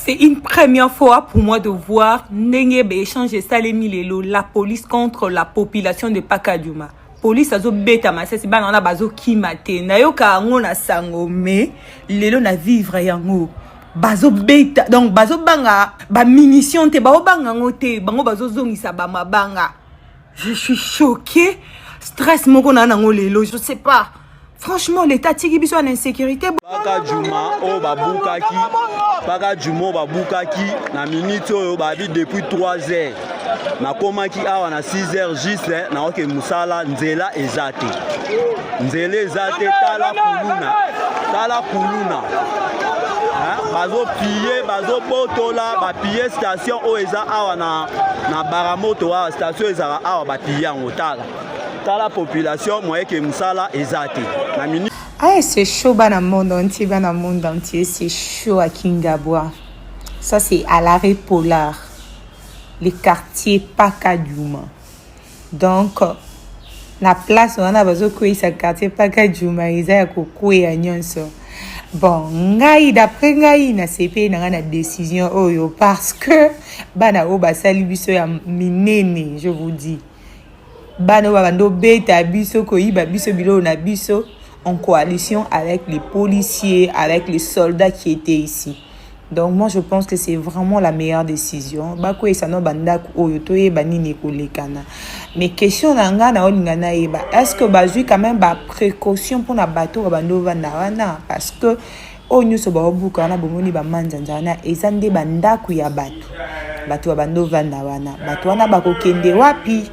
C'est une première fois pour moi de voir ndenge baéchange esalemi lelo, la police contre la population de Pakadjuma. Police azobeta masasi, bana wana bazokima te. Nayoka yango na sango, mais lelo na vivre yango. Bazobeta, donc bazobanga bamunition te, baobanga yango te, bango bazozongisa bamabanga. Je suis choquée. Stress moko na nango lelo, je sais pas. Franchement, l'État atiki biso na insécurité. Pakadjuma oyo babukaki, Pakadjuma oyo babukaki na minute oyo babi depuis 3 heures. Nakomaki awa na 6 heures juste, naoke mosala, nzela eza te, nzela eza te. Tala kuluna, tala kuluna bazopiller, bazobotola, bapiller station oyo eza awa na Baramoto. Awa station ezalaka awa, bapiller yango. Tala, tala population moyeke, mosala eza te na minute. Ah, c'est chaud, bana monde entier, bana monde entier, c'est chaud à Kingabwa. Ça, c'est à l'arrêt Polar, le quartier Pakadjuma. Donc, na place wana bazokweyisa quartier Pakadjuma, eza ya kokweya nyonso. Bon, ngai, d'après ngai, nasepeli na ngai na décision oyo, parce que bana oyo basali biso ya minene, je vous dis, bana oyo babanda obeta biso, koyiba biso biloko na biso en coalition avec les policiers, avec les soldats qui étaient ici. Donc moi, je pense que c'est vraiment la meilleure décision. Bakweyisa no bandako oyo, toyeba nini ekolekana. Mais question na ngai na olinga nayeba, est ce que bazwi quand même baprécaution mpona bato oyo babandi ovanda wana? Parce que oyo nyonso baobuka wana, bomoni bamanzanza wana, eza nde bandako ya bato. Bato babandi ovanda wana, bato wana bakokende wapi?